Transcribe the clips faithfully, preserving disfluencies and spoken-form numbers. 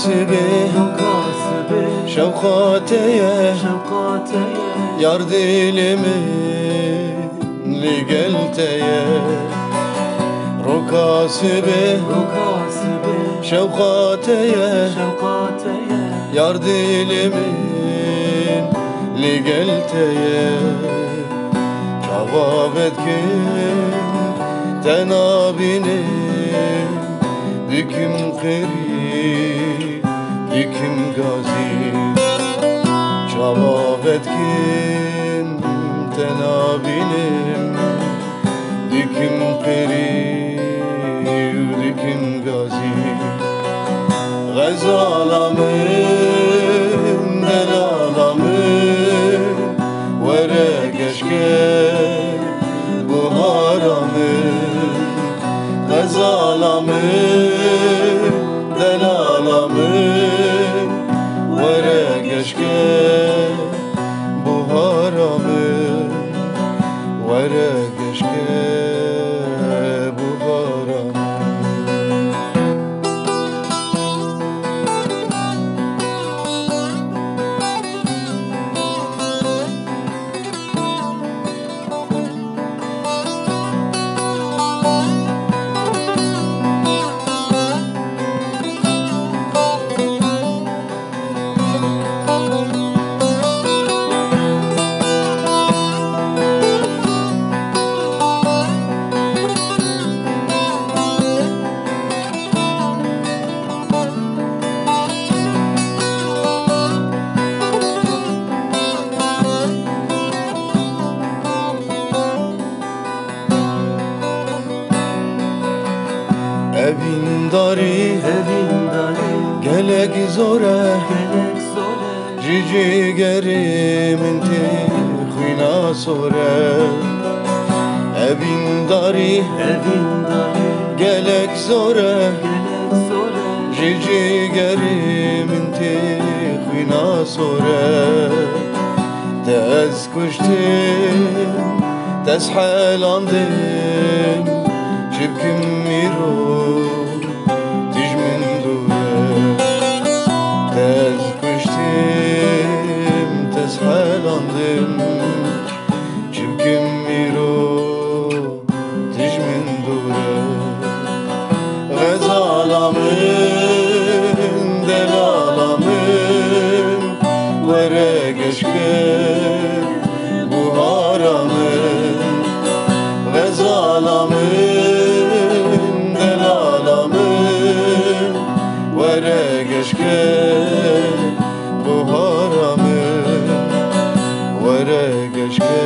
Sibê, şewqa te ye, yar dilê min li gel te ye. Roka sibê, şewqa te ye, yar dilê min li gel te ye. Çawa vedikim te nabînim, dikim qirî, dikim gazî. Çawa vedikim te nabînim, dikim qirî û dikim gazî. Xezala min, delala min, were geşke buhara min. Xezala min, delala min, were geşke buhara min, were geşke buhara min. Evîndarî, evîndarî, gelek zor e, gelek zor e. Ji cîgerê min tê xwîna sor e. Evîndarî, evîndarî, gelek zor e, gelek zor e. Ji cîgerê min tê xwîna sor e. Te ez kuştim, te ez helandim, çi bikim îro tij min dûr e. Te ez kuştim, te ez helandim, çi bikim îro tij min dûr e. Xezala min, delala min, were geşke buhara min. Xezala min, delala min, were geşke buhara min, were geşke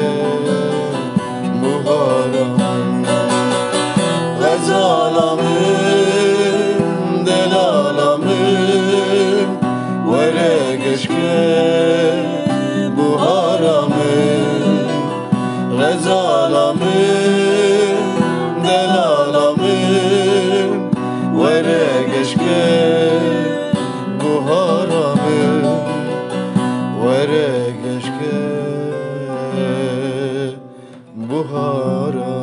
buhara min. Xezala min, delala min, were geşke buhara min. Xezala min, delala min, were geşke buhara min, were geşke buhara